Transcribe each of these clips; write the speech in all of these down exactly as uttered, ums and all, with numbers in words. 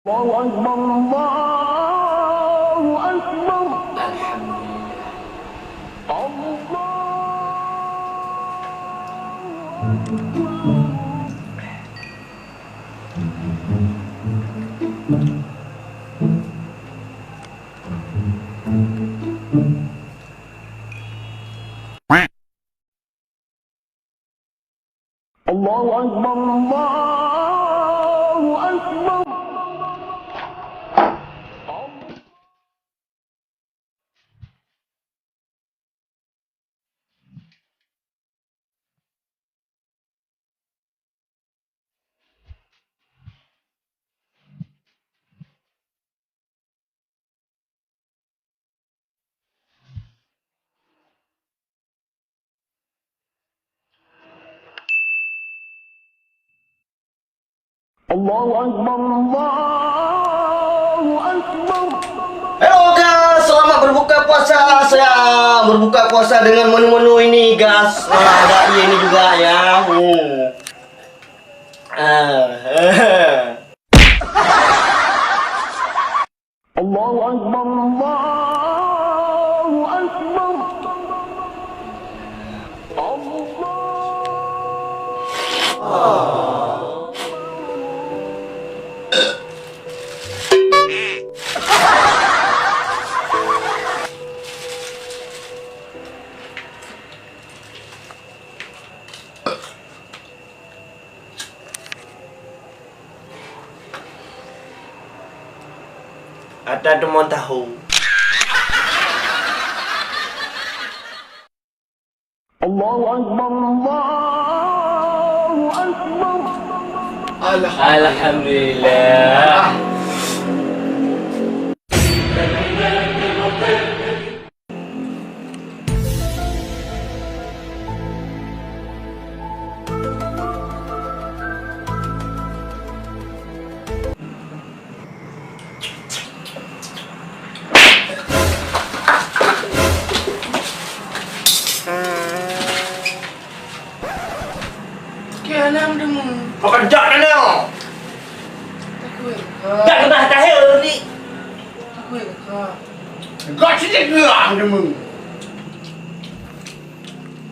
Allahu Akbar, Allahu Akbar. Alhamdulillah. Allahu Akbar. Allahu Akbar, Allahu Akbar. Allahu Akbar, Allahu Akbar. Halo, guys, selamat berbuka puasa, sayang. Berbuka puasa dengan menu-menu ini, guys. Nah, ada ini juga, ya. Hmm. Ah. Allahu Akbar, Allahu Akbar. Allah. Ata deungon tahu. Allahu Akbar, Allahu Akbar. Alhamdulillah. Keu hana meudeungoe. Pakon jak na nyoe? Takue ka. Jak keubah tahe ni. Takue ka. Gak sini gerak meudeungoe.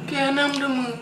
Keu hana meudeungoe.